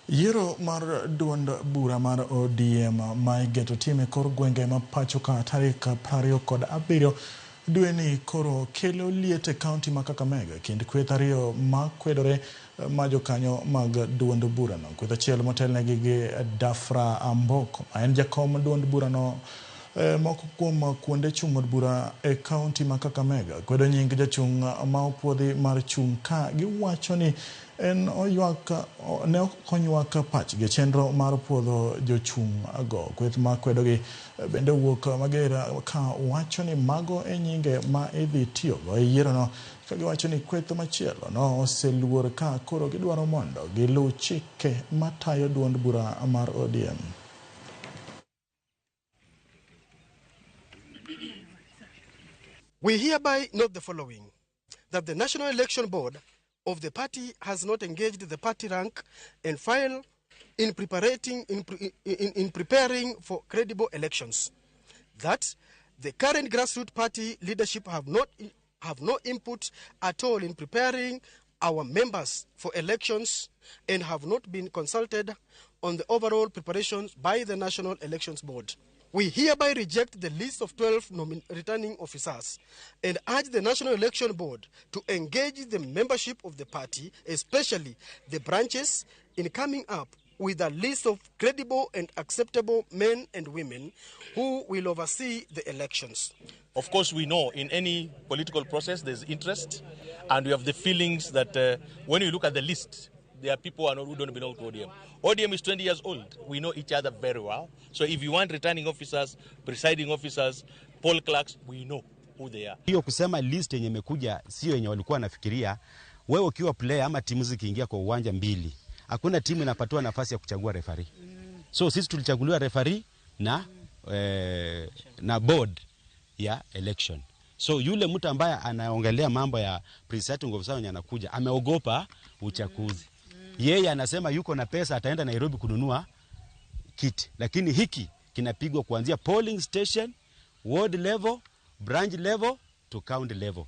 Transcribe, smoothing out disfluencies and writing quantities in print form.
Yiero mar duond bura mar ODM ma igeto tim e kor gwenge ma pacho ka tarik 27 dweni koro kelo liet e kaunti ma Kakamega kind kweth ariyo makwedore ma jokanyo mag duond burano. Kweth achiel motelnegi gi Dafra Amboko ma en jakom duond burano moko kuom kuonde chung' od bura e kaunti ma Kakamega kwedo nying jachung' ma opuodhi mar chung' ka giwacho ni en oywak ne ok onywak pachgi e chenro mar puodho jochung' go. Kweth ma kwedogi bende owuok mager ka wacho ni mago e nyinge ma idhi tiyogo e yierono ka giwacho ni kweth machielo no oseluor ka koro gidwaro mondo giluw chike matayo duond bura mar ODM. We hereby note the following: that the National Election Board of the party has not engaged the party rank and file in preparing, in preparing for credible elections, that the current grassroots party leadership have no input at all in preparing our members for elections and have not been consulted on the overall preparations by the National Elections Board. We hereby reject the list of 12 returning officers and urge the National Election Board to engage the membership of the party, especially the branches, in coming up with a list of credible and acceptable men and women who will oversee the elections. Of course, we know in any political process there's interest, and we have the feelings that when you look at the list, there are people who don't belong to ODM. ODM is 20 years old. We know each other very well. So if you want returning officers, presiding officers, poll clerks, we know who they are. Hiyo kusema list yenye imekuja sio yenye walikuwa wanafikiria. Wewe ukiwa player ama timu zikiingia kwa uwanja mbili, hakuna timu inapatiwa nafasi ya kuchagua referee. So sisi tulichaguliwa referee na board ya election. So yule mtu ambaye anaongelea mambo ya presiding officer mwenye anakuja ameogopa uchaguzi. Yeye anasema yuko na pesa, ataenda Nairobi kununua kiti, lakini hiki kinapigwa kuanzia polling station, ward level, branch level to county level.